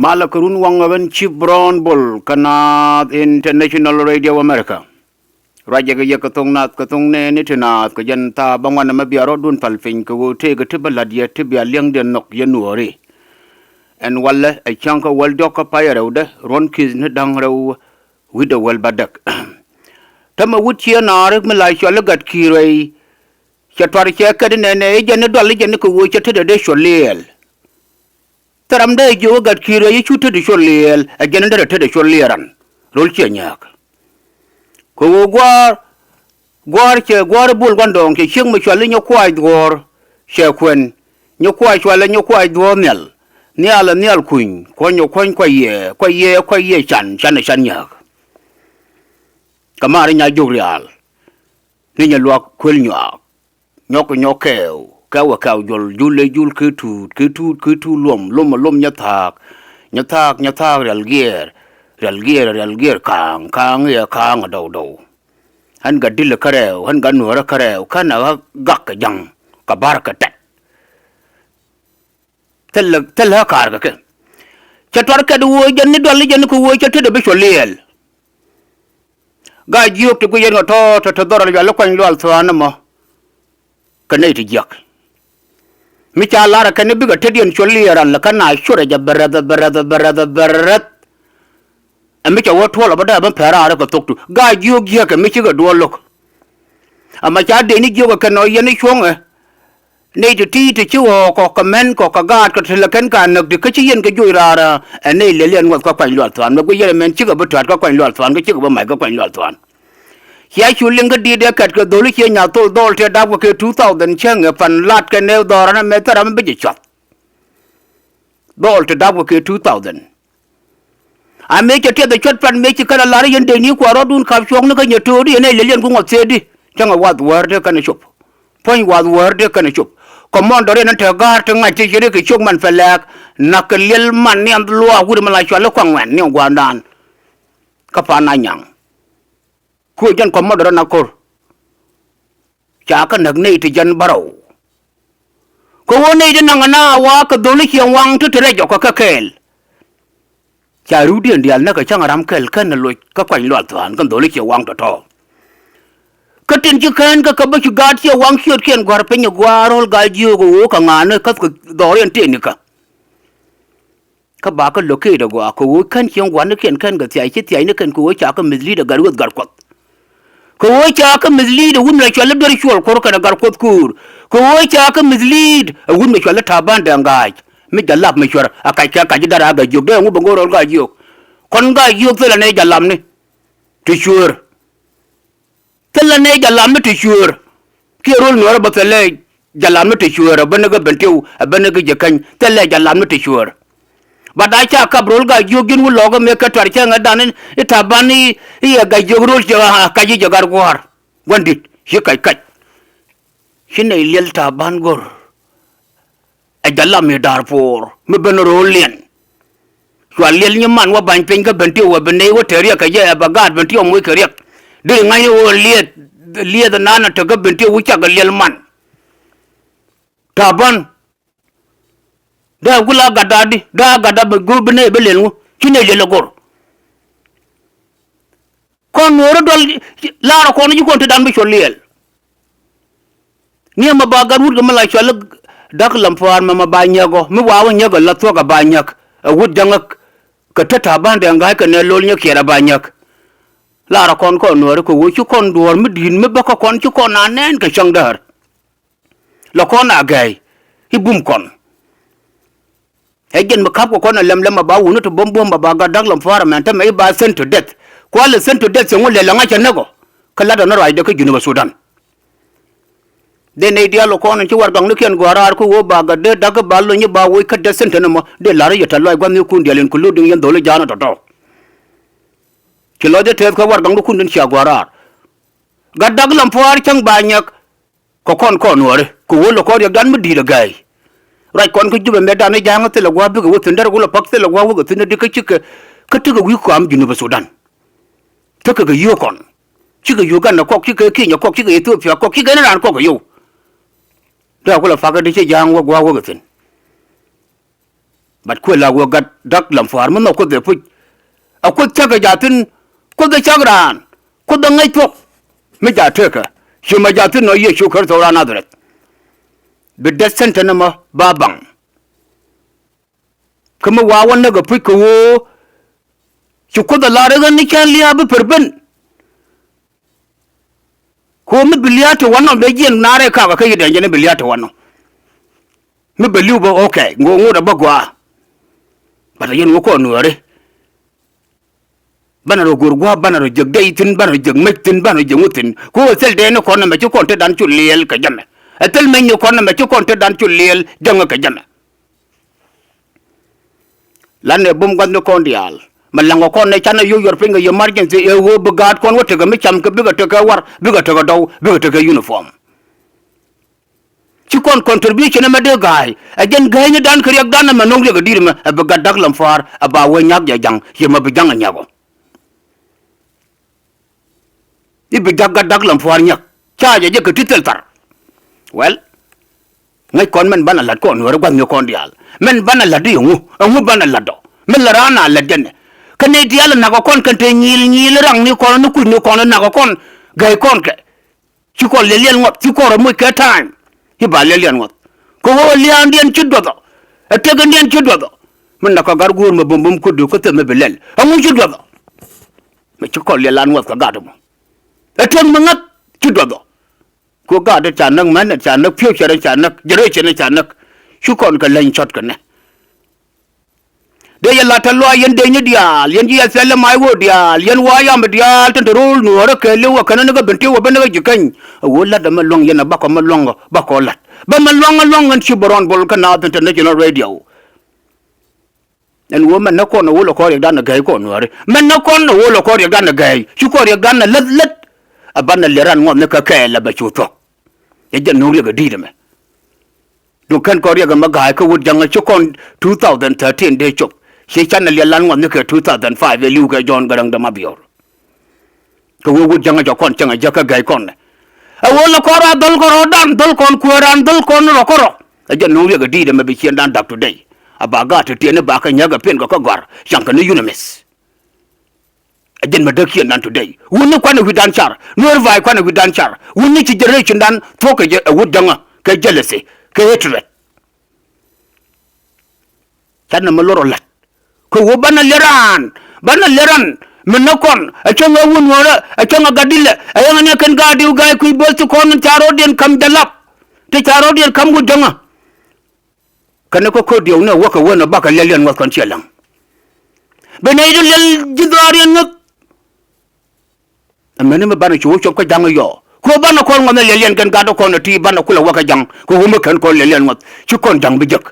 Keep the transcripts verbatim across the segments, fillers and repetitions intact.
Malɛ kɛ run waŋ ɛ ɣän Chief Brown Bol kä Naath International Radio America. Ruacɛ kɛ yɛ kɛ thoŋ nath kɛ thoŋ nɛɛni ti naath kɛ jɛn thaap bäŋuan ɛmɛ bia rɔɔdun päl piny kɛ ɣöö tëëkɛ ti bä la̱t yɛ ti bia liɛŋdiɛn nhɔk yɛ nuɔɔri. Ɛn walɛ ɛ cäŋ kä wäl diɔ̱k kä payɛ rɛwdɛ ruɔ̱n ki̱th ni da̱ŋ rɛw wi̱cdɛ wäl bädäk. Tämɛ wut cië naarik mi la cɔl i̱ Gat Ki̱i̱r Ruey. Cɛ tuar cɛ kɛt inɛnɛ i̱ jɛn i̱ dual i̱ jɛn i̱ kɛ ɣöö cɛ tetdɛ dee cuɔl liɛɛl. Thil ram dee jiök i̱ Gat Ki̱i̱r Ruey i̱ cu tetdɛ cuɔl liɛɛl, ɛ jɛn i̱ derɛ tetdɛ cuɔl liɛɛl ran. Ro̱l ciɛ nyääk. Kɛ ɣöö gua̱a̱r, gua̱a̱r cɛ gua̱a̱r i̱ bul gua̱ndɔɔŋ cɛ ciek mi cual i̱ Nyɛ Kuaac Dhuɔ̱ɔ̱r cɛ kuɛn. Nyɛ Kuaac cual i̱ Nyɛ Kuaac Dhuɔ̱ɔ̱r nhial. Nhial ɛ nhial kuny kuɔ̱ny ɛ kuɔ̱ny kuac yɛ kuac yɛ kuac yɛ can can ɛ can nyääk. Kɛ maar i̱ nya jiök riaal. Ni nyɛ luak kuel nyuak. Nyɔk kɛ nyɔk kɛɛw kɛɛw ɛ kɛɛw jol jul ɛ jul kɛ tuut kɛ tuut kɛ tuut luɔm luɔm ɛ luɔm nyɛ thaak. Nyɛ thaak nyɛ thaak rial giɛɛr. Rial giɛɛr rial giɛɛr kaaŋ kaaŋ yɛ kaaŋ ɛ dɔw dɔw. Ɣän gat dilɛ kärɛɛw ɣän gat nuɔ̱ɔ̱rä kärɛɛw känɛ ɣä gak kɛ ja̱ŋ kɛ ba̱r kɛ tɛt. Thilɛ thilɛ ɣä kaar kɛ kɛ. Cɛ tuar kɛt ɣöö jɛn ni dual ni jɛn ni kɛ ɣöö cɛ tetdɛ bi cuɔl liɛɛl. Gaa jiök ti guic yɛn kɛ tɔ̱ tɔ̱ tɔ̱ dhɔr ɛ lual i̱ kuany lual thua̱a̱n ɛmɔ. Kɛ nɛy ti jiäk mi ca lar ɛ kɛn i̱ bikɛ tetdiɛn cuɔl liɛɛl ran lɛ kä na cuɔrɛ jɛ bɛ rɛth bɛ rɛth bɛ rɛth bɛ rɛth. Ɛ mi cɛ wä tuɔl ɛ bä dee ɛ bä pɛr raar kɛ thok tu gaa jiök jiäkɛ mi cikɛ duɔl lo̱k. Ama ca dee ni jiök ɛ kɛn ɔ yɛn i̱ cuɔ̱ŋɛ. Nɛy ti ti̱i̱ ti ci ɣɔɔk kɔ kɛ mɛn kɔ kɛ gaat kɛ ti lɛ kɛn ka näk ti kä ci yɛn kɛ juɔc raar ɛ nɛy lɛl yɛn ŋuɔth kä kuany lual thuan mɛ guic yɛn ɛmɛn cikɛ bi tɔ̱a̱t kä kuany lual thuan kä cikɛ bi mac kä kuany lual thuan. Cia cu liŋ kä di̱i̱t ɛ kɛt kɛ dho̱li cie nyath thol dhɔl tëë dap kɛ kɛ two thousand cäŋ ɛ pan lat kɛ nɛy dhɔran ɛmɛ thil ram mi bi jɛ cuath. Dhɔl tëë dap kɛ kɛ two thousand. A mëë cɛ tiɛth ɛ cuɔt pan mëë ci kɛn a la̱r yɛn dee ni kua̱r rɔ̱dun kap cuɔ̱ɔ̱ŋni kä nyɛ to̱o̱di yɛn ɛ liɛliɛn ku ŋɔth thëëdi. Cäŋ ɛ wath wäär dee kɛn ɛ cop. Puɔ̱ny wath wäär dee kɛn ɛ cop. Kɔmɔndɔ riɛn ɛn te ga̱a̱r ti ŋa̱c ti ci ri kɛ ciök man pɛ lɛɛk. Na̱k kɛ liɛl man niɛn luaak wut ɛmɛ la cual i̱ kuaŋ ŋuɛn ni gua̱a̱mdan. Kä pa̱a̱n na nyaŋ. Kuö jɛn kɔmɔdɔ rɔ na ko̱r. Ca kä näk nɛy ti jɛn bärɔw. Kɛ ɣöö nɛy ti naŋ na wa̱a̱ kɛ dho̱li ciɛ waŋ ti ti rɛc jɔkä kä kɛɛl. Ca ri̱wdiɛn diaal näk kɛ cäŋ ram kɛl kɛn loc kä kuany lual thua̱a̱n kɛn dho̱li ciɛ waŋ tɔ̱tɔ̱. Kä tin ci kään kä kä bä ci gaat ciɛ waŋ ciötkiɛn gua̱r piny ɛ gua̱a̱r ro̱l gaa jiöök ɛ ɣöö kɛ ŋa̱a̱n ni käth kɛ dhɔriɛn tëë nikä. Kä ba kä lo̱k kɛɛt agɔaa kɛ ɣöö kän cieŋ gua̱nikiɛn kän kɛ thiac ci thiacnikiɛn kɛ ɣöö ca kä mislead ɛ gat ɣöth gat kuɔth. Kɛ ɣöö ca kä mislead ɛ wut mi la cual i̱ duer cuɔl kuɔr kɛnɛ gat kuɔth köör. Kɛ ɣöö ca kä mislead ɛ wut mi cual i̱ Taban Dɛŋ Ga̱a̱c mi jɛ lap mi cuɛr a kac kɛ kac i̱ dara a Gaa Jiök dee ŋu bɛ ŋo̱o̱r rɔl Gaa Jiök. Kɔn Gaa Jiök thilɛ nɛy jɛ lapni ti cuëër. Thilɛ nɛy jɛ lamni ti cuëër. Kiɛ röl nuäärä bä thilɛ jɛ lamni ti cuëër ɛ bäni kä Bentiu ɛ bäni kä Jikäny thilɛ jɛ lamni ti cuëër. Ba da ca kap röl Gaa Jiök ji̱n wä lɔɔkä mëë kɛ tuar cäŋɛ dan i̱ Taban i̱ i̱ ɛ Gaa Jiök röl cɛ ɣa̱ kac i̱ jɛ gat gua̱a̱r. Gua̱n di̱t ci kac kac. Ci nɛy liɛl Taban go̱r. Ɛ jɛ lam i̱ Darpuur mi ben ro̱o̱l liɛn. Cua liɛl nyi man wä ba̱ny piny kä Bentiu wä bi nɛy wä te riɛk kɛ jɛ ɛ bɛ gaat Bentiu moc kɛ riɛk. Dee ŋa̱c i̱ ɣöö liɛth liɛth ɛnan ɛ te kä Bentiu wä cak kɛ liɛl man. Taban. Dee a gul a gatda di dee a gatda bɛ go̱o̱p bi nɛy bi liɛl ŋu ci nɛy liɛl ɛ go̱r. Kɔn nuɔɔri dual laarä kɔn ji̱ kɔn te dan bi cuɔl liɛɛl. Ni ɛmɛ ba gat wut kɛ mi la cual i̱ Dak Lam Puaar mɛmɛ ba nyäk ɔ mi waawä nyäk ɛ la thuɔ̱k ɛ ba nyäk ɛ wut jäŋäk. Kɛ te Taban Dɛŋ Ga̱a̱c kɛ nɛ lo̱l nyäk kiɛɛr ɛ ba nyäk. Laarä kɔn kɔn nuɔɔri kɛ ɣöö ci kɔn duɔ̱ɔ̱r mi di̱i̱t mi bä kä kɔn ci kɔn a nɛɛn kɛ cäŋ däär. Lɔ kɔn a gɛ̈i i̱ bum kɔn. Ɛ jɛn mi ka̱pkɛ kɔn ɛ lɛm lɛm ɛ ba wuni ti buɔ̱m buɔ̱m ɛ ba gat Dak Lam Puaar ɛmɛn tämɛ i̱ ba sent to death. Kualɛ sent to death cieŋ wä lɛl ɛ ŋa̱c cɛ näk ɔ. Kä la̱t ɔ ni ruacdɛ kä Junub Sudan. Dee nɛy diaal ɔ kɔn in ci warɛgaknikiɛn gɔaa raar kä ɣöö ba gat dee dak i̱ ba lony i̱ ba woc kä death sentence ɛmɔ dee la̱r i̱ yɛ tɛ̈th lɔaac gua̱thnikun diaal including yɛn dho̱li ja̱a̱n ɔ tɔ̱tɔ̱. Ci lɔcdɛ tɛth kä warɛgaknikun tin cia gɔaa raar. Gat Dak Lam Puaar cäŋ ba nyäk. Kɛ kɔn kɔn nuɔɔri kɛ ɣöö lɛ kɔn riɛkdan mi di̱i̱t ɛ gäi. Ruac kɔn kä Jubɛ mɛtdan i̱ ja̱a̱ŋä thilɛ gua̱a̱ bikɛ wä thi̱n derɛ wä lɛ pak thilɛ gua̱a̱ wäkɛ thi̱n ɛ di kä cikɛ kä tekɛ wi̱i̱ kɔam Junub Sudan. Tekɛ kɛ yio̱o̱k kɔn cikɛ Uganda kɔk cikɛ Kenya kɔk cikɛ Ethiopia kɔk cikɛ ni raan kɔk kɛ yio̱w. Dee a kulɛ pak ɛ di ci ja̱a̱ŋ wä gua̱a̱ wäkɛ thi̱n. But kuël a wee gat Dak Lam Pua̱a̱r mi nhɔk Kuoth ɛ puc. A Kuoth cäk ɛ jaathin, Kuoth ɛ cäk raan, Kuoth ɛ ŋäc thuɔ̱k. Mi jaa tëëkä ci mɛ jaathin nɔ Yecu Kritho raan Nadhareth. Bi death sentence ɛmɔ ba baŋ. Kä mi wa̱a̱ wä näk ɛ puc kɛ ɣöö ci Kuoth ɛ lar ɛ ɣän ni cän lia̱a̱ bi per ben. Kɛ ɣöö mi bi lia̱a̱ ti wanɔ bɛ jiɛn naarɛ kakä kä yi dɛn jɛn bi lia̱a̱ ti wanɔ. Mi bɛ li̱w bä, okay, ŋo̱o̱k ŋot ɛ bä gɔaa. But yɛn wä kɔn nuääri. Banɛ rɔ go̱o̱r gua̱a̱p, banɛ rɔ jek dɛy thi̱n, banɛ rɔ jek mec thi̱n, banɛ rɔ jek ŋut thi̱n. Kɛ ɣöö thil dee ni kɔn nɛmɛ ci kɔn tetdan cu liɛɛl kɛ jɛmɛ. Ɛ thil mec ni kɔn nɛmɛ ci kɔn tetdan cu liɛɛl jäŋä kɛ jɛmɛ. Lan ɛ bum gua̱thnikɔn diaal. Mɛ la̱ŋkɔ kɔn ɛ canɛ yio̱w yuɔr piny kɛ emergency ɛ ɣöö bi gaatkɔn wä tekɛ mi cam kɛ bikɛ tekɛ war, bikɛ tekɛ dɔw, bikɛ tekɛ uniform. Ci kɔn contribution ɛmɛ dee ga̱a̱y. Ɛ jɛn gäynidan kɛ riɛkdan ɛmɛ no̱o̱ŋ riɛk ɛ di̱t ɛmɛ ɛ bi gat Dak Lam Pua̱a̱r ɛ ba wee nyak jɛ ja̱ŋ, ciɛ mɛ bi ja̱ŋ ɛ nyak ɔ. I̱ bi ja̱k gat Dak Lam Pua̱a̱r nyäk. Ca jɛ jɛ kɛ ti thil thar. Well, ŋäc kɔn mɛn banɛ la̱t kɔn nuääri gua̱thnikɔn diaal. Mɛn banɛ la̱t i̱ ɛŋu, ɛŋu banɛ la̱t ɔ. Mi lɛ raan a la̱t jɛn ɛ. Kä nɛy diaal ɛ na̱kɔ kɔn kɛn te nyiil nyiil raŋnikɔn ni kucnikɔn na̱kɔ kɔn gäykɔn kɛ. Ci kɔn liɛl liɛl ŋuɔth, ci kɔn rɔ moc kɛ time. Ci ba liɛl liɛl ŋuɔth. Kɛ ɣöö lia̱a̱ndiɛn ci duɔth ɔ. Ɛ tëkdiɛn ci duɔth ɔ. Mi na̱kɔ gat guur mɛ bum bum kudu kä thil mi bi lɛl. Ɛŋu ci duɔth ɔ. Mɛ ci kɔn liɛl lan ŋuɔth kɛ gat ɛmɔ. Ɛ tëk mi ŋäth ci duɔth ɔ. Ku gat ca näk, mɛn ca näk, future ca näk, generation ca näk. Ci kɔn kɛ leny cɔt kɛ nɛ. Dee yɛ lat tɛ̈th lɔaac yɛn dëëcni diaal, yɛn ji̱ yɛ thil ɛ mac ɣöö diaal, yɛn wa̱a̱ yam diaal tin te ro̱o̱l nuɔɔrä kɛɛliw ɛ kɛn ni kä ben ti wä ben ni kä ji̱ keny. Ɛ ɣöö la̱t ɛmɛ luäŋ yɛn ɛ bakɔ mɛ luäŋ ɛ bakɔ la̱t. Bä mɛ luäŋ ɛ luäŋ ɛn ci bɛ rɔɔn bol kä Naath International Radio. Ɛn ɣöö mɛn nä kɔn ɛ ɣöö lɛ kɔn riɛkdan ɛ gäy kɔn nuääri. Mɛn nä kɔn ɛ ɣöö lɛ kɔn riɛkdan ɛ gäy. Ci kɔn riɛkdan ɛ läth läth. Ɛ banɛ liɛr ran ŋuɔth ni kä kɛɛl ɛ bɛ cu thuɔ̱k. Yɛ jɛn no̱o̱ŋ riɛk ɛ di̱i̱t ɛmɛ. Duŋ kɛn kɔn riɛk ɛmɛ ga̱a̱c kä wut jäŋä ci kɔn two thousand thirteen dee cop. Ci canɛ liɛl lan ŋuɔth ni kɛ two thousand five ɛ li̱w kɛ Jɔ̱ɔ̱n Gäräŋ Dämabiɔr. Kɛ wee wut jäŋä jɔk kɔn cäŋ ɛ jäk kä gäy kɔn nɛ. Ɛ wee lɛ kɔn raa dhɔl kɔn rɔ̱dan, dhɔl kɔn kueeran, dhɔl kɔn rɔ kɔn rɔ. Ɛ jɛn no̱o̱ŋ riɛk ɛ di̱i̱t ɛmɛ bi ciëndan dak today. A ba gaat ti tiɛɛni ba kɛ nyäk ɛ piɛn kɛ kä gɔ̱a̱r. Caŋ kɛ ni UNMISS. Ɛ jɛn mɛ däk ciëndan today. Wuni kuanɛ wi̱dan car. Nueer va̱a̱c kuanɛ wi̱dan car. Wuni ci generationdan thuɔ̱k kɛ jɛ ɛ wut jäŋä kɛ jealousy kɛ hatred. Canɛ mi lor ɔ la̱t. Kɛ ɣöö banɛ liɛr raan, banɛ liɛr raan. Mi näk kɔn ɛ cäŋ ɛ wun wärä, ɛ cäŋ ɛ gat dilɛ, ɛ yɛn ɛ kɛn gaat diw ga̱a̱c kui̱ bo̱th ti kɔn ca rɔ̱diɛn ka̱m jɛ lap. Ti ca rɔ̱diɛn ka̱m wut jäŋä. Kɛn kä ko̱r diɛw ni ɛ wäkɛ wen ɛ bakɛ liɛl yɛn ŋuɔ̱th kɔn ciɛ läŋ. Bi nɛy ti liɛl ji̱ dhɔaar yɛn ŋuɔ̱th. Amäni mi banɛ cu wä cop kä ja̱ŋ yɔ. Ku banɛ kɔn ŋuɔth ni liɛliɛn kɛn gat kɔn ti banɛ kulɛ wä kä ja̱ŋ. Ku wä mi kɛn kɔn liɛliɛn ŋuɔth. Ci kɔn ja̱ŋ bi jek.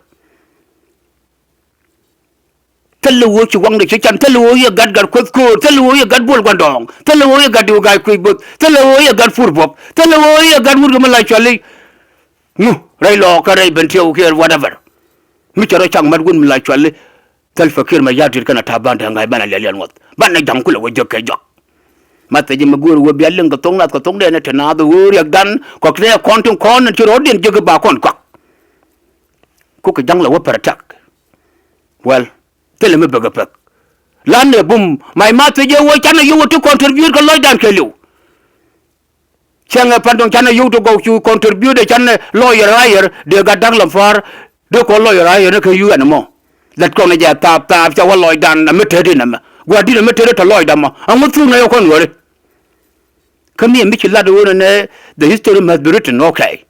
Thilɛ wä ci waŋdɛ ci can, thilɛ wä yɛ gat gat kuoth ko̱o̱r, thilɛ wä yɛ gat buɔl gua̱ndɔɔŋ, thilɛ wä yɛ gat diw ga̱a̱c kuec bo̱th, thilɛ wä yɛ gat pur buɔ̱p, thilɛ wä yɛ gat wut kɛ mi la cuali. Ŋu rɛy lɔɔk kä rɛy ben tiɛw kiɛ whatever. Mi cɛ rɔ cak mat wun mi la cuali. Thil Fakir Mayardit kɛnɛ Taban Deng Gai banɛ liɛliɛn ŋuɔth. Banɛ ja̱ŋ kulɛ wä jek kɛ jɔak. Ma thɛc mi go̱o̱r wä bia liŋ kɛ thoŋ nath kɛ thoŋ dɛn ɛ te naath ɣöö riɛkdan kɔk tɛ kɔn tin kɔn in ci rɔɔdiɛn jek ba kɔn kɔak. Kukɛ ja̱ŋ lɛ wä pɛr tak. Well, thilɛ mi bäkɛ pek. Lan ɛ bum, my message ɛ wä canɛ yio̱w ɛ ti contribute kɛ lɔcdan kɛɛliw. Cäŋɛ pan dɔ̱ŋ canɛ yio̱w ti gɔw cu contribute ɛ canɛ lawyer hire dee gat da̱k lam fa̱a̱r dee kɔn lawyer hire ni kɛ U N ɛmɔ. Lat kɔn ɛ jɛ thaap thaap ca wä lɔcdan ɛ mi tet in ɛmɛ. Gua̱a̱r di̱t ɛ mi tet ɛ tɔ lɔcdan mɔ. Ɛŋu thuk nɛ yɛ kɔn wääri. Kä mi ɛ mi ci lat ɣöö nɛ the history must be written, okay.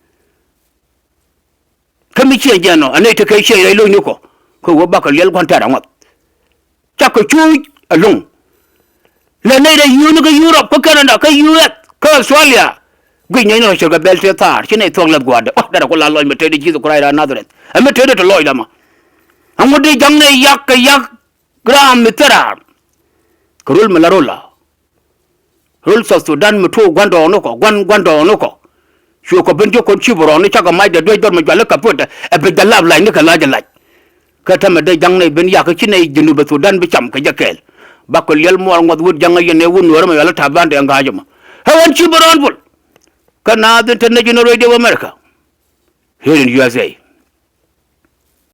Kä mi ciɛ jɛn ɔ, a nɛy tekɛ ciɛ rɛy lo̱cnikɔ. Kä wä bakɔ liɛl gua̱n tɛ̈r aŋuɔth. Cakɔ cuuc ɛlɔ̱ŋ. Lɛ nɛy rɛy yiööni kä Europe, kä Canada, kä U S, kä Australia. Guic nɛy ni rɔ ce̱tkɛ bɛl tëë thaar, ci nɛy thuɔ̱k lɛth gua̱a̱rdɛ. Ɔ, derɛ ku la lɔc mi tëëdi Jesus Christ ran Nazareth. Ɛ mi tëëdi tɔ lɔcdä mɔ. Aŋu dee ja̱ŋ nɛy yak kɛ yak ram mi thil raar. Kɛ röl mi la röl a. Röl South Sudan mi tuɔɔk gua̱ndɔɔŋnikɔ, gua̱n gua̱ndɔɔŋnikɔ. Cuɛ kɔ ben jiök kɔn ci bi rɔɔni cakɔ macdɛ duec dhɔr mi juali kapötdɛ ɛ bi jɛ lap lac ni kɛ la̱c ɛ lac. Kä täämɛ dee ja̱ŋ nɛy ben yakä ci nɛy Junub Sudan bi cam kɛ jɛ kɛɛl. Bakɔ liɛl muɔɔr ŋuɔth wut ja̱ŋä yɛn ɛ wut nuäärä mi yɔal i̱ Taban Deng Gai ɛmɔ. Ɛ ɣän ci bi rɔɔn bul. Kä Naath International Radio of America. Here in U S A.